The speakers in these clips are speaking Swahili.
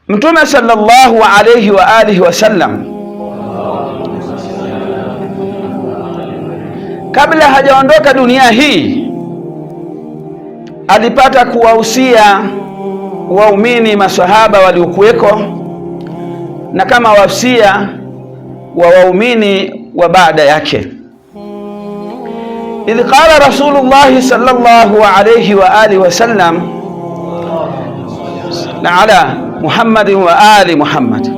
Mtume sallallahu alayhi wa alihi wasallam kabla hajaondoka dunia hii alipata kuwahusia waumini maswahaba waliokuweko na kama wasia wa waumini wa baada yake. Idh qala Rasulullahi sallallahu alayhi wa alihi wasallam ala Muhammadin wa ali Muhammad,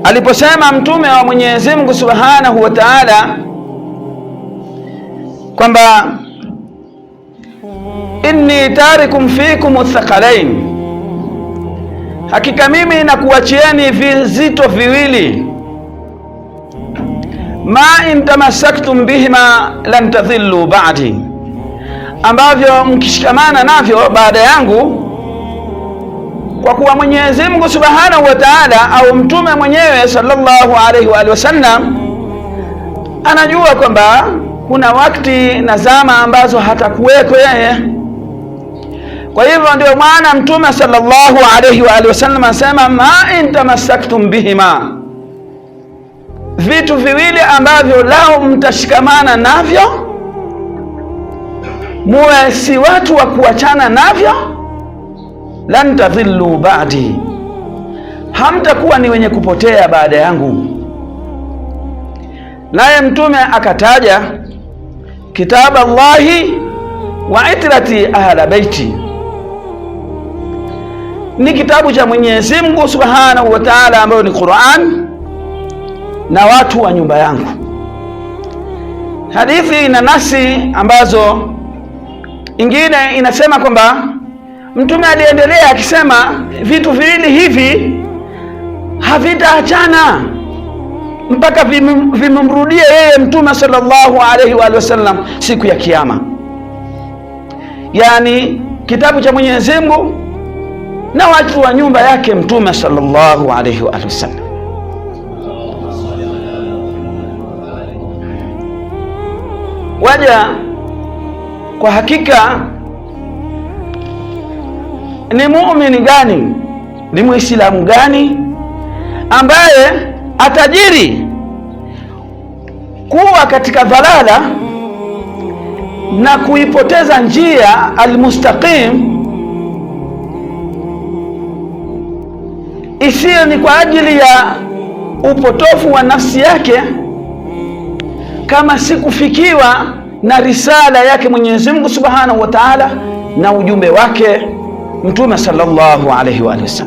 aliposema Mtume wa Mwenyezi Mungu Subhanahu wa Ta'ala kwamba inni tarikum fikum thaqalain, hakika mimi nakuachieni vizito viwili, ma in tamassaktum bihima lan tadhillu ba'di, ambavyo mkishikamana navyo baada yangu, kwa kuwa Mwenyezi Mungu Subhanahu wa Ta'ala au mtume mwenyewe sallallahu alaihi wa alihi wasallam anajua kwamba kuna wakati na zama ambazo hatakuweko yeye. Kwa hivyo ndio maana mtume sallallahu alaihi wa alihi wasallam anasema ma in tamassaktum bihima, vitu viwili ambavyo lao mtashikamana navyo, muwe si watu wa kuachana navyo, lan tadhillu ba'di, hamtakuwa ni wenye kupotea baada yangu. Naye mtume akataja kitabu Allahi wa itrati ahla baiti, ni kitabu cha Mwenyezi Mungu Subhanahu wa Ta'ala, ambayo ni Qur'an na watu wa nyumba yangu. Hadithi ina nasi ambazo ingine inasema kwamba mtume aliendelea akisema vitu viwili hivi havitaachana mpaka vimemrudie yeye mtume sallallahu alaihi wa sallam siku ya Kiyama, yani kitabu cha Mwenyezi Mungu na watu wa nyumba yake mtume sallallahu alaihi wa sallam. Waja kwa hakika ni muumini gani, ni muislamu gani ambaye atajiri kuwa katika dhalala na kuipoteza njia almustaqim isiyo ni kwa ajili ya upotofu wa nafsi yake, kama sikufikiwa na risala yake Mwenyezi Mungu Subhanahu wa Ta'ala na ujumbe wake Mtume sallallahu alaihi wa sallam.